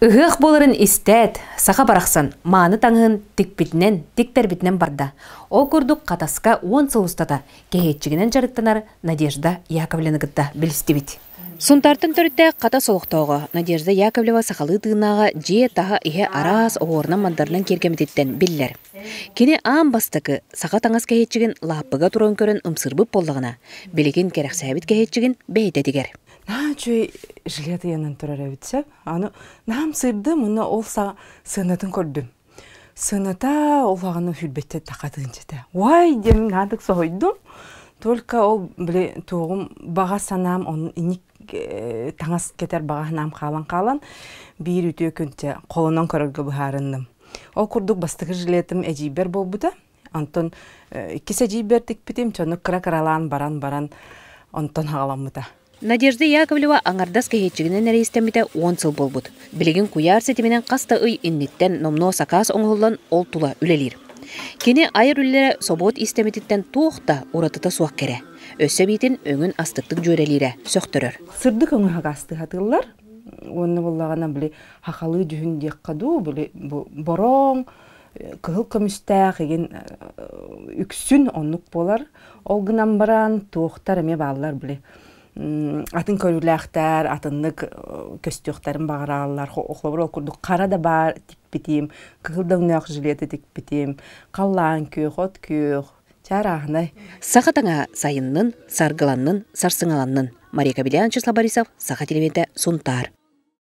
Ыһыах буоларын истээт, саха барахсан мааны таҥаһын тикпитинэн, тиктэрбитинэн барда. Ол курдук Хатаска 10 сыл устата кэһиэччигинэн дьарыктанар Надежда Яковлеваны кытта билистибит. Сунтаартан төрүттээх Хатас олохтооҕо Надежда Яковлева сахалыы тыыннааҕа дьиэ таһа иһэ араас оһуорунан-мандарынан киэргэммититтэн биллэр. Кини аан бастакы саха таҥас кэһиэччигин лааппыга туран көрөн ымсыырбыт буоллаҕына, билигин кэрэхсээбит кэһиэччигин бэйэтэ тигэр. Наһаа үчүгэй жилет ыйанан турар эбит сөп. Аны наһаа ымсыырдым уонна ол сыанатын көрдүм. Сыаната улаҕаны сүүрбэччэ тахатыынчата. Уай диэн наадык соһуйдум. Только ол били туоҕум баҕа санаам он иник таҥас кэтэр баҕа санаам хаалан-хаалан биир үтүө күн холонон көрөргө быһаарынным. Ол курдук бастакы жилетым эдьиийбэр буолбута. Онтон иккис эдьиийбэр тикпитим, дьону кыра-кыралаан баран-баран онтон хаҕаламмыта. Надежда Яковлева аҥардас кэһиэччигинэн эрэйистэммитэ 10 сыл буолбут. Билигин куйаар ситиминэн хас да ый инниттэн номнуо сакаас оҥоһуллан ол тула үлэлиир. Кини айар үлэлэрэ собуот истэмититтэн туох да уратыта суох кэрэ. Өссө эбиитин өҥүн астыктык дьүөрэлиирэ сөхтөрөр. Сырдык өҥү сакаастыһатыыллар. Уонна буоллаҕына били хахалыы дьүһүн диэххэ дуу, били бу бороҥ, кыһыл көмүстээх игин үксүн оннук буолар. Ол гынан баран туохтар эмиэ бааллар били атын көрүүлээхтэр, атыннык көстүөхтэрин баҕараллар. Холобур, ол курдук хара да баар тикпитим, кыһыл да өҥнөөх жилеты тикпитим, халлаан күөх, от күөх, чарааһынай. Саха таҥаһа сайыннын, саргыланнын, сарсыҥаланнын. Мария Кабелян, Числав Борисов, Саха телевидениетэ, Сунтаар.